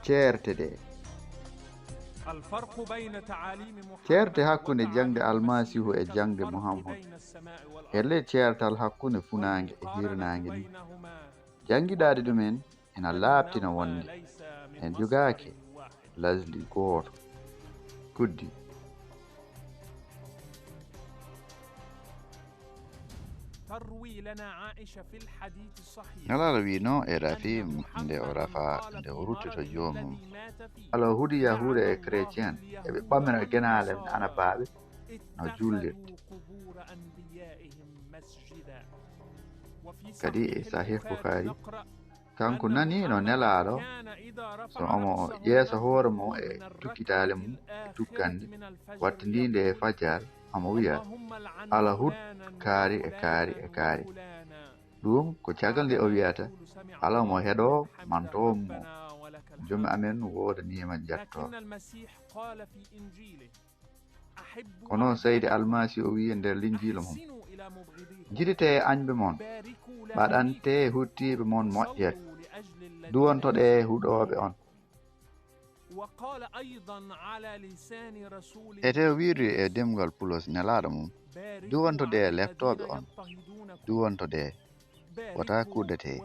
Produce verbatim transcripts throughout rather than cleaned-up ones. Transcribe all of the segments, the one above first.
Ceerte ɗe. Ceerte hakkunde jaŋde Almasiihu e jaŋde Muhammad. E ley ceertal hakkunde funaange e hiirnaange ni, janngiɗaade ɗumen ina laaɓtina wonde en jogaaki lasli gooto. Kuddi. Nelaaɗo wiino e rafi nde o rafa, nde o rutti to joomum. Alaa hudi Yahuuda e Kretien eɓe ɓamira genaale ana baaɓe no jullirde. Kadi e Sahih Bukhari, kanko nani no Nelaaɗo, so omo ƴeesa hoore mum e tukkitaale mum e tukkande, wattindiinde e fajar, omo wiya, "Alaa hut kaari e kaari e kaari." Ɗum ko caggal nde o wiyata, "Alaa mo heɗo manto mo, Joomi amen woodaniima jatto." Ko noon Seydi Almasi o wiyi e nder Linjiila mum, "Njiɗitee añɓe mon, ɓaɗantee huttiiɓe mon moƴƴere, duwantoɗee huɗooɓe on." Ete o wiiri e demngal Pulos Nelaaɗo mum, "Duwantoɗee leftooɓe on, duwantoɗee, wota kuddetee."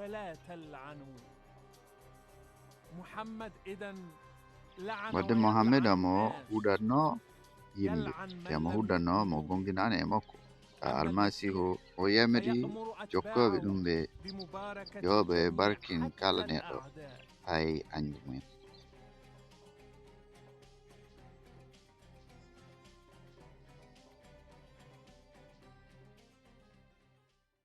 Wadde Muhammad omo huɗatno yimɓe, te omo huɗatno mo gonginaani e makko. Ka Almasiihu o yamiri jokkooɓe ɗum ɓe, yo ɓe barkin kala neɗɗo, hay añɓe mumen.